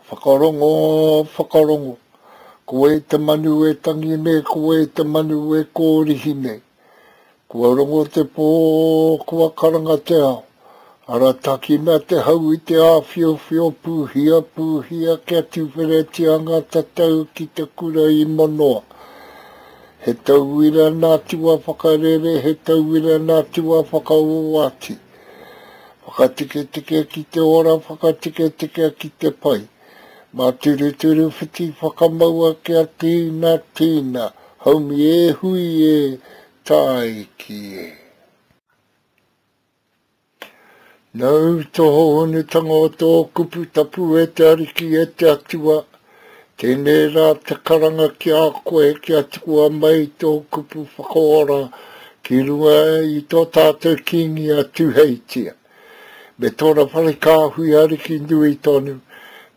Whakarongo, whakarongo, ko wai te manu e tangi nei, ko wai te manu e kōrihi nei. Kua rongo te pō, kua karanga te ao. Aratakina te hau i te āwhiowhio, pūhia, pūhia kia tuwheratia ngā tatau ki te kura i Manoa. He tauira nā Tiwa Whakarere, he tauira nā Tiwa Whakaoati. Whakatiketike ki te ora, whakatiketike ki te pai. Māturuturu whiti whakamaua kia tīna, tīna, haumi e hui e, tāiki e. Nāu te hōhonutanga o tō kupu tapu e te Ariki e te Atua, tēnei rā te karanga ki a koe kia tukua mai tō kupu whakaora ki runga i tō tātou Kīngi a Tūheitia, me tōna whare kāhui ariki nui tonu,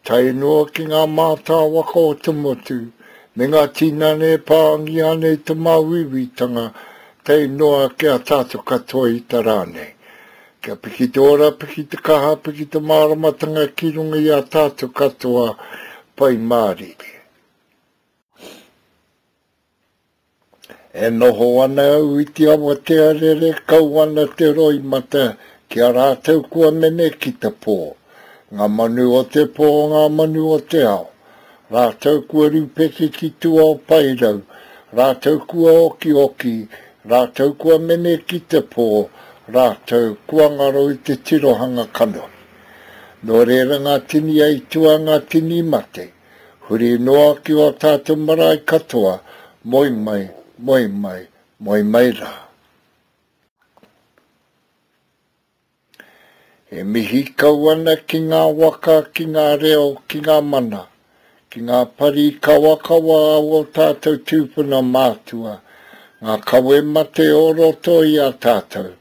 tae noa ki ngā mātāwaka o te motu, me ngā tinana e pāngia ana i te māuiuitanga, tae noa ki a tātou katoa i te rā nei. Kia piki te ora, piki te kaha, piki te māramatanga ki runga i a tātou katoa, Pai Mārire. E noho ana au i te awatea rere kau ana te roimata ki a rātou kua mene ki te pō. Ngā manu o te pō, ngā manu o te ao. Rātou kua rūpeke ki tua o Paerau, rātou kua okioki, rātou kua mene ki te pō, rātou kua ngaro i te tirohanga kanohi. Nō reira ngā tini aituā, ngā tini mate, huri noa ki ō tātou marae katoa, moe mai, moe mai, moe mai rā. E mihi kau ana ki ngā waka, ki ngā reo, ki ngā mana, ki ngā pari kawakawa a ō tātou tūpuna mātua, ngā kawe mate o roto i a tātou,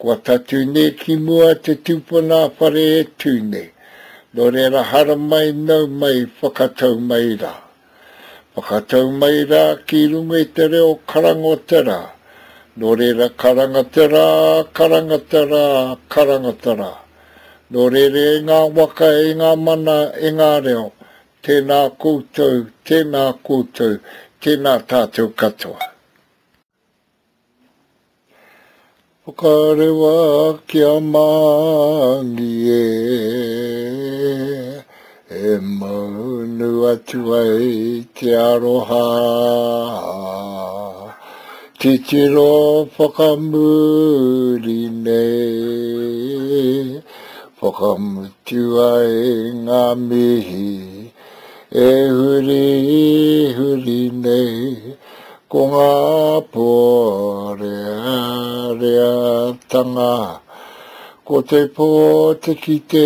kua tatū nei ki mua te tūpuna whare e tū nei, nō reira haramai nau mai whakatau mai rā. Whakatau mai rā ki runga i te reo karanga o te rā. Nō reira karanga te rā, karanga te rā, karanga te rā. Nō reira e ngā waka, e ngā mana, e ngā reo, tēnā koutou, tēnā koutou, tēnā tātou katoa. Whakarewa ki a Māngi e, e maunu atu ai te aroha. Titiro whakamuri nei, whakamutu ai ngā mihi e huri huri nei. Ko ngā pōreareatanga, ko te pō te kitea,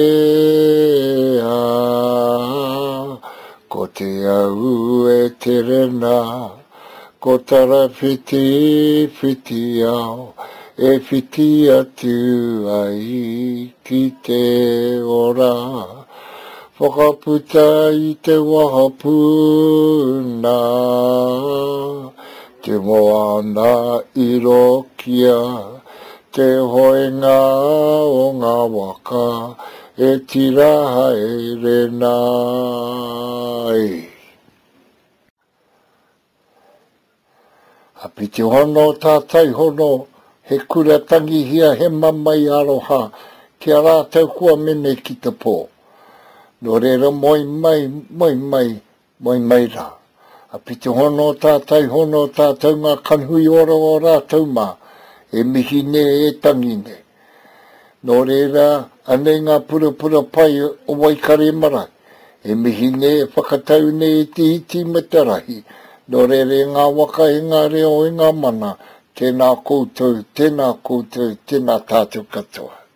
ko te au e tere nā, ko Tarawhitiwhitiao e whiti atu ai ki te ora. Whakaputa i te wahapū nā te moana i rokia, te hoenga o ngā waka e tira haere nā e. Apiti hono tātai hono, he kura tangihia he mamae aroha ki a rātou kua mene ki te pō. Nō reira moe mai, moe mai, moe mai rā. Apiti hono tātai hono tātou ngā kanhui ora o rātou mā, e mihi nei, e tangi nei. Nō reira, anei ngā purapura pai o Waikare marae, e mihi nei, e whakatau nei i te iti me te rahi, nō reira e ngā waka, e ngā reo, e ngā mana, tēnā koutou, tēnā koutou, tēnā tātou katoa.